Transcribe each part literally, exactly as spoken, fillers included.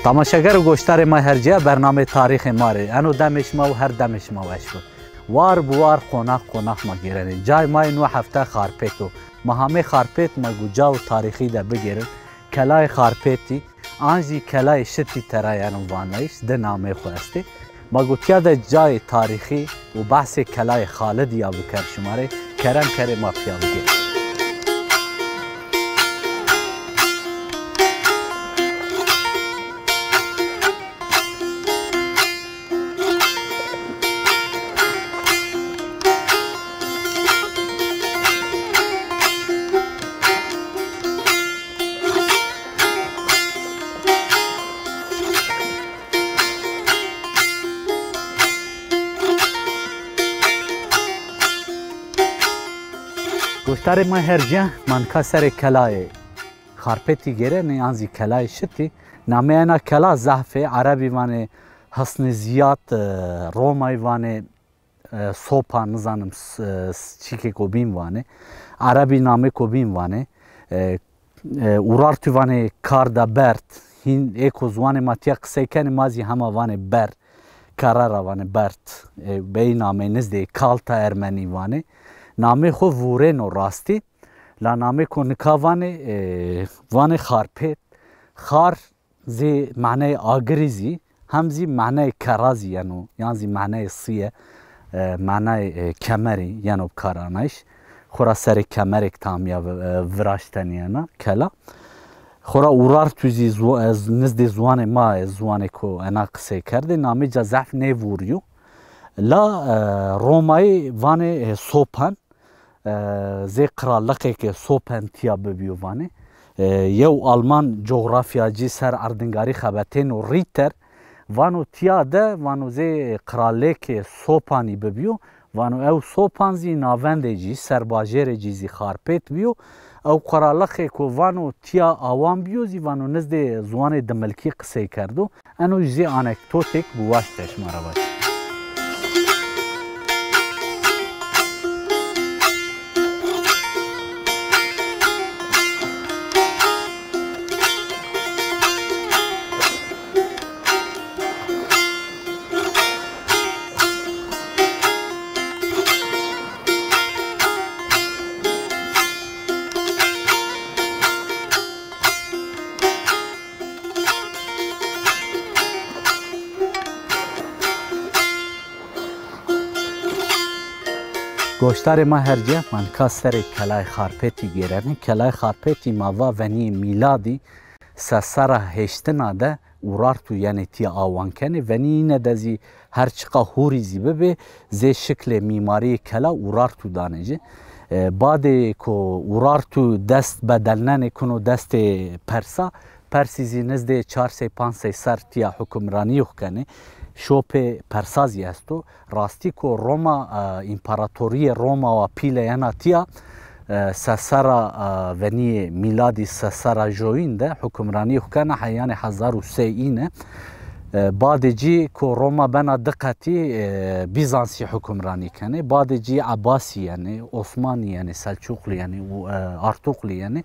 Tamaşeger û goşdarê ma her cîya bernameyê tarîxê ma rê. Eno demê şima û her demê şima weş bo. War bi war, qonax qonax ma gêrenê. Cayê ma yê no hefte Xarpêt o. Ma hamê Xarpêt ma gu ca û tarîxî de bigêrin. Kelayê Xarpêtî an jî Kelayê Şitî tera yeno vanayîş, di nameyê xo estê. Ma go tîya de cayê tarîxî û behsê Kelayê Xalidî ya biker şima rê, kerem kerê ma pîya bigê. Goşdarê ma her cîya, ma nika serê Kelayê Xarpêtî gêrenê, yan zî Kelayê Şitî. Nameyê ena kela zehf ê, erebî vanê Hisnî Zîyad, e, Romayî vanê, e, Sopan, nizanim, s-, e, s-, çîkêko bîn vanê. Erebî namêko bîn vanê. E, e, Urartû vanê Karda Berd. Hîn ê ko ziwanê ma tîya qisey kenê, ma zî hema vanê Ber. Kara ra vanê Berd. E, bey namê nizdê Kalta Ermenî vanê. Namê xo vûrêno rastî. La namêko nika vanê, e, vanê Xarpêt. Xar zî maneyê agirî zî, hem zî maneyê kera zî yeno, yan zî maneyê sîye, e, maneyê, e, kemerî yeno bi karanayîş. Xwura serê kemerêk tamîya vi-, e, viraştenî ena kela. Xwura Urartû zî zu-, e, nizdê ziwanê ma, e, ziwanêko ena qisey kerdê, namê ca zehf nêvûrîyo. La, e, Romayî vanê, e, Sopan, e, zê qiraliqêkê Sopen tîya bibîyo vanê. E, yew Alman cografyacî ser erdingarî xebetêno Ritter, vano tîya de, vano zê qiralêkê Sopanî bibîyo, vano ew Sopan zî navendê cî, serbajêrê cî zî Xarpêt bîyo. Ew qiraliqêko vano tîya awan bîyo zî vano nizdê ziwanê dimilkî qisey kerdo. Eno jî zê anektotêk bi waşt de şima ra vaj. Goşdarê ma her cîya, ma nika serê Kelayê Xarpêtî gêrenê. Kelayê Xarpêtî ma va venîyê mîladî se serra heştina de Urartu yenê tîya awan kenê. Venî îne de zî her çiqa hûrî zî bibê, zê şiklê mîmarîyê kela Urartu danê ci. E, badê ku Urartu dest bedelnenê kuno destê Persa, Persî zî nizdê çar sey panc sey ser tîya hukimranîyê xo kenê. Şopê Persa zî esto. Rastî ku Roma, e, împaratorîyê Roma wa pîle yena tîya, e, se serra, e, venîyê mîladî se serra joyîn de hukimranî xo kena, heyanê hezar û sey îne. E, badê cî ku Roma bena di qetî, e, Bîzansî hukimranî kenê. Badê cî Ebasî yenê, Osmanî yenê, Selçuqlî yenê û, e, Artuqlî yenê.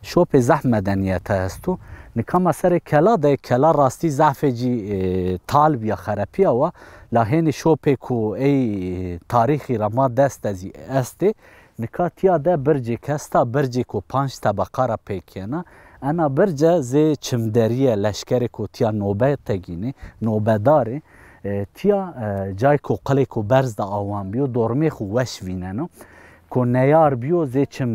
Şopê zehf medenîyete esto. Nika ma serê kela de, kela rastî zehfê cî, e, tal bîya, xerepîya wa. La hênî şopê ku ey, e, tarîxî ra ma dest de zî estê. Nika tîya de bircêk esta, bircêko panc tebeqa ra pêk yena. Ena birce zê çimderîye, leşkerêko tîya nobe tegînê, nobedar ê. E, tîya, e, cayko qilêko berz de awan bîyo, dormê xo weş vîneno. Ko neyar bîyo, zê çim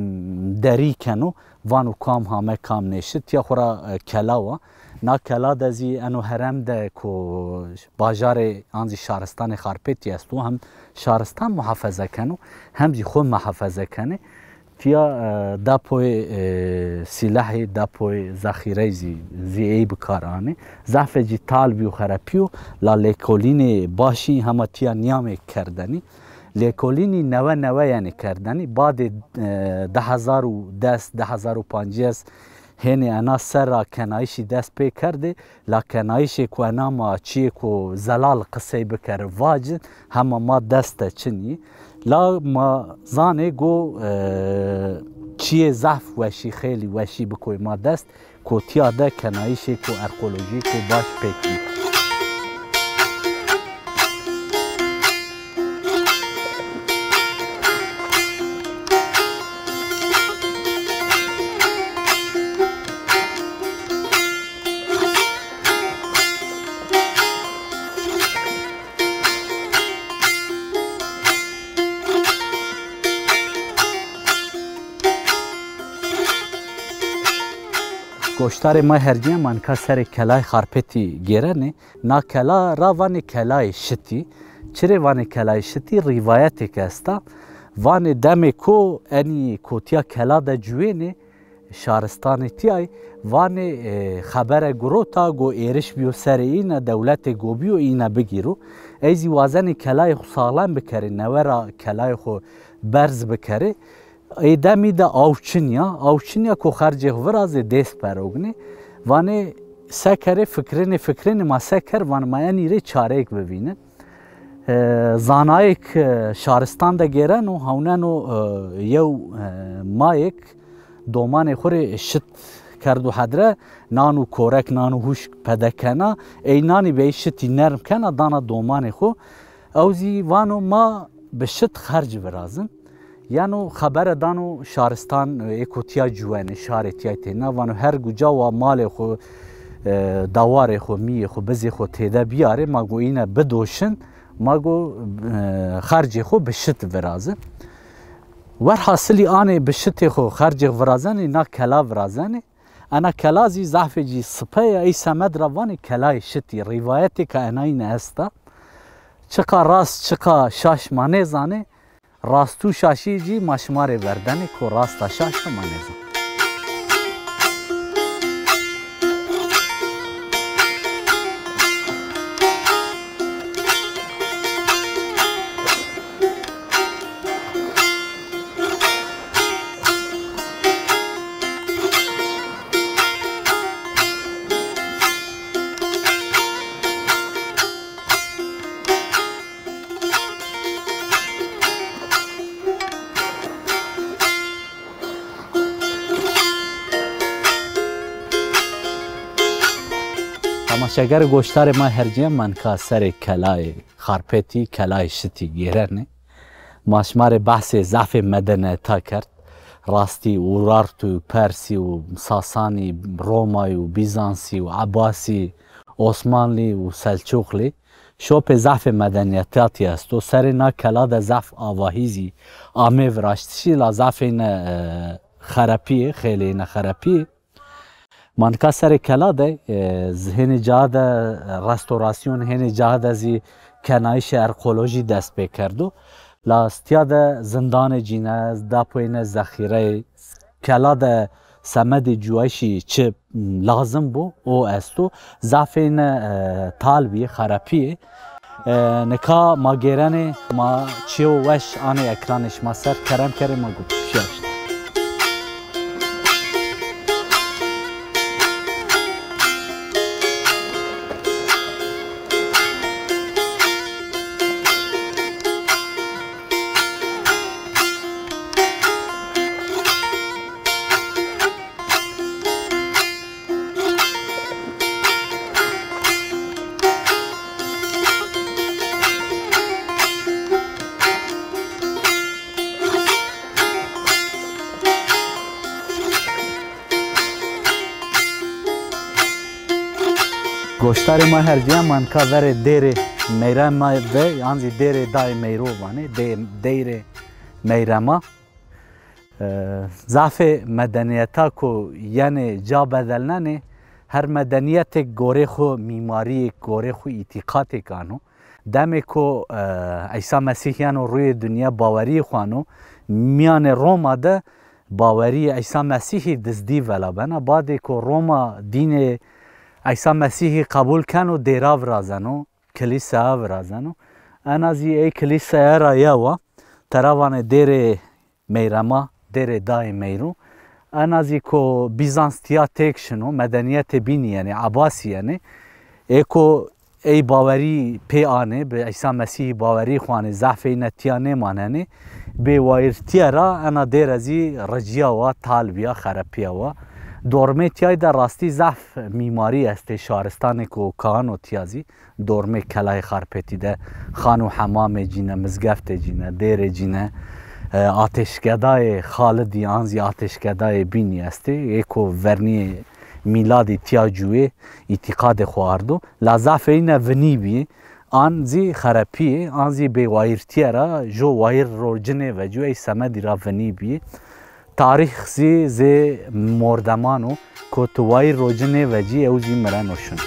derî keno, vano kam hame kam nêşi, tîya xo ra, e, kela wa. Na kela de zî eno herem de ko bajarê an zî şaristanê Xarpêtî esto, hem şaristan muhafeze keno, hem zî xo muhafeze kenê. Tîya, e, depoyê, e, sîlehî, depoyê zexîreyî zî, zî ey bi kar anê. Zehfê cî tal bîyo, xerepîyo, la lêkolînê başî hema tîya nîyamê kerdenî. Lêkolînî newe newe yenê kerdenî. Badê, e, di hezar û des, di hezar û pancês hênê ena ser ra kenayîşî dest pê kerdê. La kenayîşê ku ena ma çîyêko zelal qisey bikerê vacin, hema ma dest de çin î. La ma zanê go, e, çîyê zehf weşî, xeylî weşî bikoy ma dest, Kotiya de kenayîşêko arkeolojîko baş pêk bî. Goştarê ma hercîya ma nika serê Kelayê Xarpêtî gêrenê. Na kela ra vanê Kelayê Şitî. Çirê vanê Kelayê Şitî? Rîwayetêk esta. Vanê demêko enî kotiya kela de ciwênê, şaristanê tîyayê, vanê, e, xebere girota, go êriş bîyo serê îne, dewletê go bîyo îne bigîro. Ey zî wazenê kelayê xo saxlem bikerê, newe ra kelayê xo berz bikerê. Ê demî de aw çin ya, aw çin ya ko xercê xo virazê, dêst perognê. Vanê se kerê, fikrenê, fikrenê, ma se ker, vanê ma enî rê çareyêk bivînin. E, zanayêk, e, şaristan de gêreno, hawneno, e, yew, e, mayêk domanê xo rê şit kerdo hedre, nan û korek, nan û huşk pede kena, ey nanî bey şitî nerm kena, dana domanê xo. Ew zî vano ma bi şit xerc virazin. Yeno xebere dano şaristan, ê kotiya ciwenê, şarê tîya têna, vano her guca wa malê xo, e, dawarê xo, mîyê xo, bizê xo têde biyarê, ma go îne bidoşin, ma go, e, xercê xo bi şit virazin. Werhasilî anê bi şitê xo xercê xo virazenê, na kela virazenê. Ena kela zî zafê cî sipe ya, ey semed ra vanê Kelayê Şitî. Rîwayetêka enayîne esta. Çiqa rast, çiqa şaş ma nêzanê. Rast û şaşî cî ma şima rê verdenê, ko rast a şaş a ma nêzan. Temaşegerê goştarê ma hercîya, ma nika serê Kelayê Xarpêtî, Kelayê Şitî gêrenê. Ma şima rê behsê zafê medeniyeta kerd. Rastî Urartu, Persî û Sasanî, Romayî û Bîzansî û Ebasî, Osmanlî û Selçuqlî. Şopê zafê medenîyetîyatî esto. Serê na kela de zaf avahî zî amê viraştişî, la zafêne, e, xerepî yê, xeylêne xerepî yê. Ma nika serê kela de, e, z-, hênê caha de, e, restorasyon, hênê caha de zî kenayîşê arkeolojî dest pê kerdo. La stîya de zindanê cîne, dapoyêne zexîreyê, kela de semedê cuwayîşî çi lazim bo, o esto. Zafêne, e, tal bî, xerepî yê. E, nika ma gêrenê, ma çîyo weş anê ekranê şima ser, kerem kerê ma gupşiyaşt. Goştarê ma hercîya, ma nika verê dêrê Meyrema de, yan zî dêrê Dayê Meyro vanê, dê-, deyrê Meyrema. E, zafê medeniyeta ku yenê ca bedelnenê, her medeniyetêk gorê xwu mîmariyêk, gorê xwu îtîqatêk ano. Demê ku, e, Îsa Mesîh yeno rûyê dinya, baweriyê xwu ano, mîyanê Roma de baweriyê Îsa Mesîhî dizdî vela bena. Badê ku Roma dînê Îsa Mesîhî qebul keno, dêra virazeno, kilîseya virazeno. Ena zî ey kilîseya ra yew a, tera vanê dêrê Meyrema, dêrê Dayê Meyro. Ena zî ku Bîzans tîya têk şino, medeniyetê bînî yenê, Ebasî yenê. Ê ku ey bawerî pê anê, bi Îsa Mesîhî bawerî xwu anê, zafê îne tîya nêmanenê. Bêwayîrtîye ra ena dêre zî ricîya wa, tal bîya, xerepîya wa. Dormê tîyay de rastî zaf mîmarî estê, şaristanêko kahan o tîya zî. Dormê Kelayê Xarpêtî de xan û hemamê cîne, mizgeftê cîne, dêrê cîne, e, ateşgedayê Xalidî an zî ateşgedayê Bînî estê. Êko vernîyê mîladî tîya cûyê îtîqadê xo ardo. La zaf eyne vinî bîyê. An zî xerepîyê, an zî bêwayîrtîye ra jo wayîr ro ci nêvecîyo, ey semedî ra vinî bîyê. Tarîx zî zê mordeman o, ko tu wayîr ro ci nêvecî, ew zî mireno şino.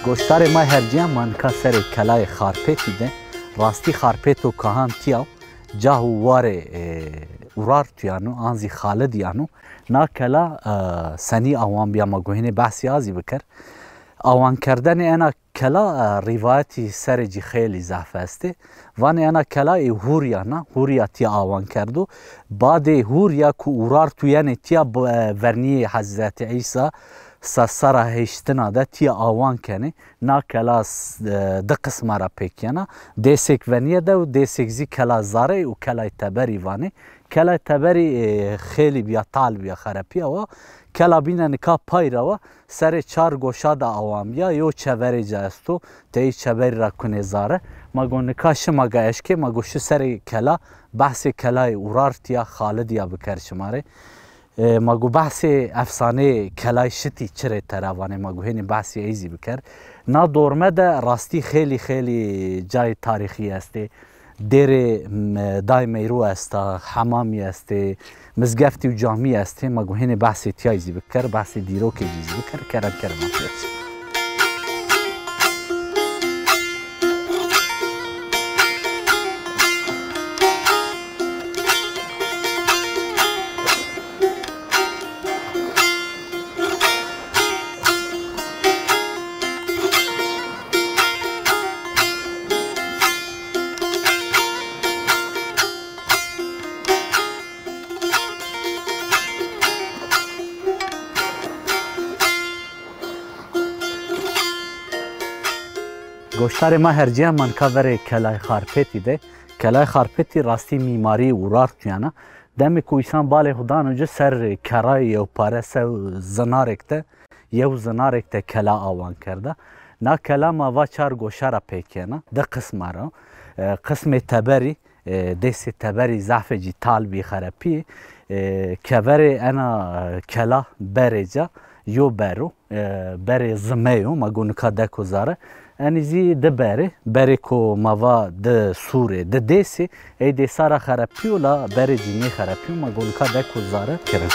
Goştarê ma hercîyan, ma nika serê Kelayê Xarpêtî de. Rastî Xarpêto kahan tîya, cah û warê, e, Urartuyan o, an zî Xalidîyan o. Na kela, e, senî awan bîya, ma go hênî behsê a zî biker. Awankerdenê ena kela, e, rîwayetî serê cî xeylî zaf estê. Vanê ena kela ê Hurîyan a, Hurîya tîya awan kerdo. Badê Hurîya ku Urartu yenê tîya b-, e, vernîyê Hezretî Îsa, se serra heştina de tîya awan kenê. Na kela s-, e, di qisma ra pêk yena. Dêsêk venîye de û dêsêk zî kela zare û kelay teberî vanê. Kelay teberî, e, xêlî bîya, tal bîya, xerepîya wa. Kela bîne nika pay ra wa. Serê çar goşa de awan bîya, yo çeverê ci esto, tey çeverî ra kunê zare. Ma go nika şima ga eşkê, ma go şi serê kela, behsê kelayê Urartîya, Xalidîya biker şima rê. E, ma go behsê efsaneyê kelay Şitî çi rê tera vanê, ma go hênî behsê ey zî biker. Na dorme de rastî xêlî xêlî cayê tarîxî estê. Dêrê, m, Day Meyro esta, hemamî estê, mizgeftî û camî estê. Ma go hênî behsê tîyay zî biker, behsê dîrokê cî zî biker, kerem kerem ma pêr. Goştarê ma hercîyan, ma nika verê Kelay Xarpêtî de. Kelay Xarpêtî rastî mîmarî Urartuyan a. Demê ku îsan balê xo dano ci, ser kerayê yewpare, ser zinarêk de, yew zinarêk de kela awan kerda. Na kela ma va çar goşa ra pêk yena, di qisma ra. E, qismê teberî, e, dêsê teberî zafê cî tal bî, xerepî. E, keverê ena, e, kela berê ca, yo ber o, e, berê zime yo, ma go nika deko zare. Enî zî di berê, berê ku ma va di sûrê, di dêsê, ey dêsa ra xerepîyo, la berê cî nêxerepîyo, ma go nika deko zare, kerem.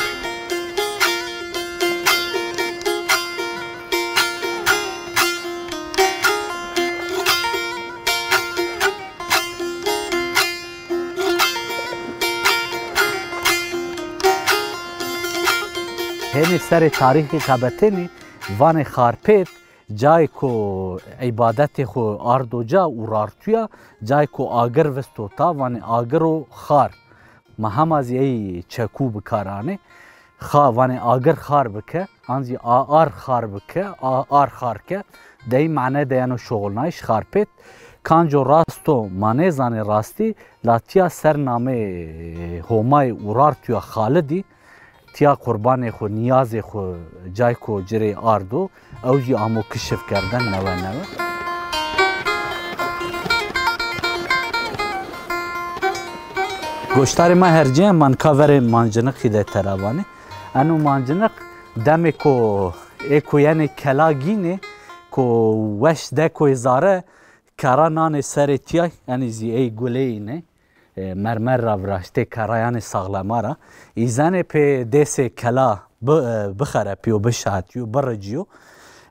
Hênî serê tarîxî xebetênî, vanê Xarpêt, cayê ku îbadetê xo ardo ca Urartuya, cayê ku agir visto ta, vanê agiro xar. Ma hema zî ey çekû bi kar anê. Xa-, vanê agir xar bike, an zî a-, ar xar bike, a-, ar xar ke. Dey mane de yeno şoxulnayîş Xarpêt. Kanco rast o ma nêzanê rastî, la tîya ser namê Homayê Urartuya Xalidî, tîya qurbanê xo, nîyazê xo cayko ci rê ardo, ew zî amo kişifkerden newe newe. Goştarê ma hercîyen, ma nika verê Manciniqî de tera vanê. Eno Manciniq demêko ê ku yenê kela gînê, ku weş dekoyê zare, kera nanê serê tîyay, enî zî ey guleyî nê, e, mermer ra viraştê, kera yanê saxlema ra. Îzenê pê dêsê kela bi-, e, bixerepîyo, bişatîyo, biricîyo.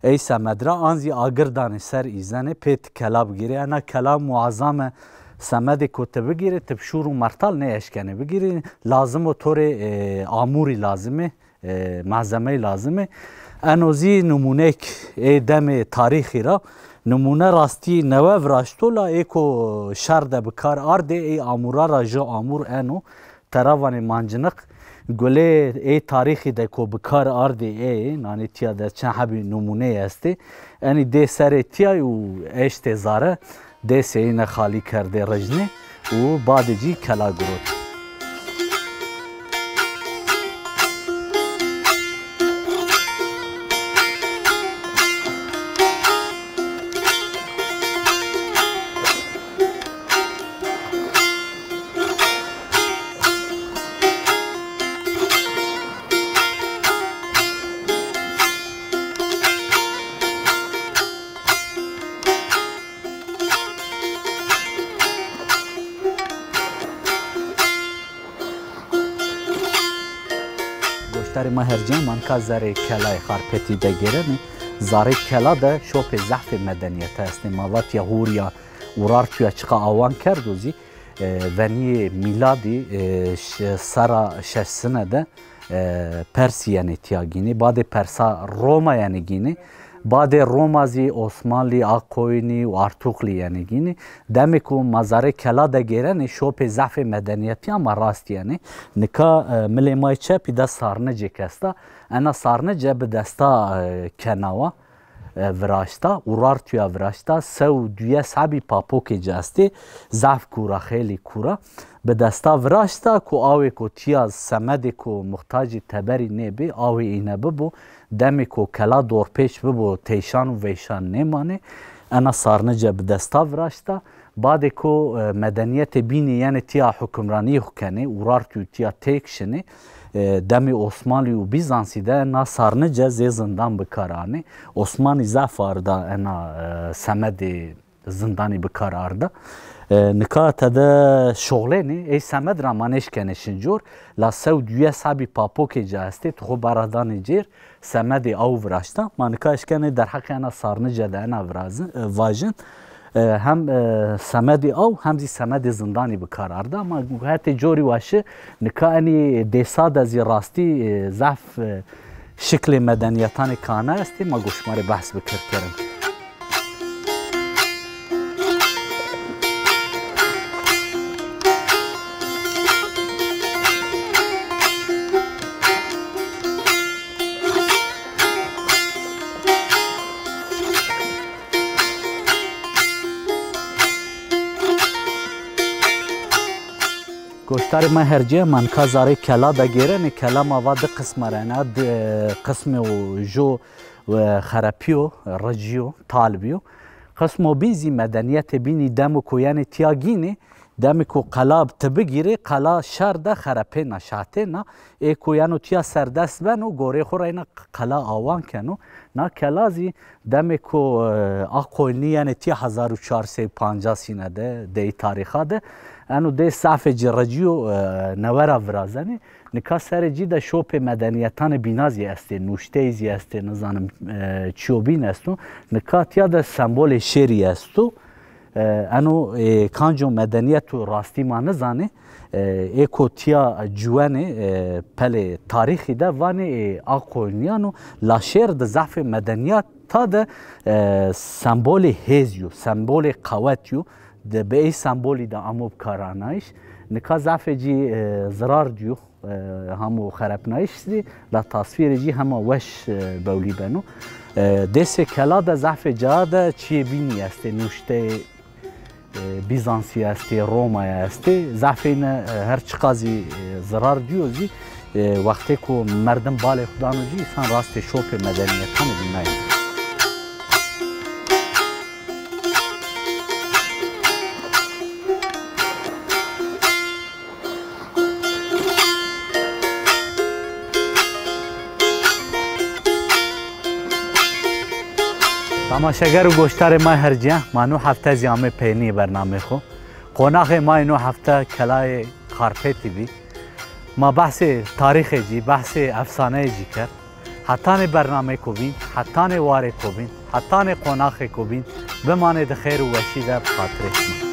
ey semed ra, an zî agir danê ser îzenê, pê ti kela bigîrê. Ena kela muazame semedê ko ti bigîrê, ti bi şûr û mertal nêeşkenê bigîrê. Lazim o to rê, e, amûrî lazim ê, e, malzemeyî lazim ê. Eno zî nimûneyêk ê demê tarîxî ra. Nimûne rastî newe viraşto la ê ko şer de bi kar ardê, ey amûra ra ju amûr eno. Tera vanê manciniq. Gulê ê tarîxî de ko bi kar ardê ê, nanê tîya de çend hebî nimûneyî estê. Enî dê serê tîya û eştê zare, dê seyîne xalî kerdê rijnê û badê cî kela girot. Goştarê ma hercîyan, ma nika zerê kelayê Xarpêtî de gêrenê. Zarê kela de şopê zehfê medenîyete estê. Ma vatîya hûrîya Urartuya çiqa awan kerdo zî, e, venîyê mîladî, e, ş-, serra şeş sine de, e, Persî yenê tîya gînî. Badê Persa Roma yenê gînî. Badê Roma zî Osmanlî, Aqkoyunî û Artuklî yenê gînî. Demê ku ma zarê kela de gêrenê, şopê zehfê medenîyetî ama rast yenê. Nika, e, milê ma yê çepî de sarnicêk esta. Ena sarnice bi desta, e, kenawa e, viraşta, Urartuya viraşta, se û duyes hebî papokê ci estê, zaf kûr a, xeylî kûr a. Bi desta viraşta ku awêko tîya semedêko muxtacî teberî nêbê, awê îne bibo, demêko kela dorpêç bibo, teyşan û veyşan nêmanê. Ena sarnice bi desta viraşta. Badê ku, e, medenîyetê bînî yenê tîya hukimranîyê xwu kenê, Urartu tîya têk şinê, e, demê Osmanlî û Bîzansî de na sarnice zê zindan bi kar anê. Osmanî zaf arda ena, e, semedê zindanî bi kar arda. E, nika tede şoxlênê, ey semed ra ma nêşkenê şin cor, la se û duyes hebî papokê ci estê, tu xwu bera danê cêr, semedê aw viraşta. Ma nika eşkenê derheqê ena sarnice de ena virazin, e, vajin. E, hem, e, semedê aw hem zî semedê zindanî bi kar arda. Ma hetê corî wa şi, nika enî dêsa de zî rastî, e, zaf, e, şiklê medenîyetanê kana estê. Ma go şima rê behs bikir kerim. Goştarê ma hercîye, ma nika zarê kela de gêrenê, kela ma va di qisme rena, di qismê o jo, e, xerepîyo, ricîyo, tal bîyo. Qismo bîn zî medenîyetê bînî demo ku yenê tîya gînê, demê ku qela ti bigîrê, qela şer de xerepêna, şatêna. Ê ku yeno tîya serdest beno, gorê xwu reyna qela awan keno. Na kela zî demê ku, e, Aqkoyunî yenê tîya hezar û çar sey û pancas îne de, dey tarîxa de. Eno dey sefê ci recîyo, e, newe ra virazenê. Nika serê cî de şopê medenîyetanê bîna zî estê, nuşteyî zî estê, nizanim, e, çîyo bîn esto. Nika tîya de sembolê şêrî esto. E, eno, e, kanco medenîyet û rastî ma nizanê. E, ê ko tîya ciwenê, e, pelê tarîxî de vanê, e, Aqkoyunîyan o. La şêr di zafê medenîyeta de, e, sembolê hêz yo, sembolê qewet yo. De bi ey sembolî de amo bikaranayîş. Nika zafê cî, e, zirar dîyo. E, hamo xerepnayîş zî, la tasvîrê cî hema weş, e, bewlî beno. E, dêsê kela de zafê ca de çiyê bînî estê, nuşteyê, e, Bîzansî estê, Romaya estê. Zafê îne, e, her çiqa zî, e, zirar dîyo zî, e, wextê ku merdim balê xwu dano cî, îsan rastê şopê medenîyetanê bînayî. Temaşeger û goştarê ma hercîya, ma nû hefte zî amê peynîyê bernameyê xo. Qonaxê ma yê nû hefte kelayê Xarpêtî bî. Ma behsê tarîxê cî, behsê efsaneyê cî kerd. Hetanê bernamêko bîn, hetanê warêko bîn, hetanê qonaxêko bîn, bimanê di xêr û weşî de bi xatirê şima.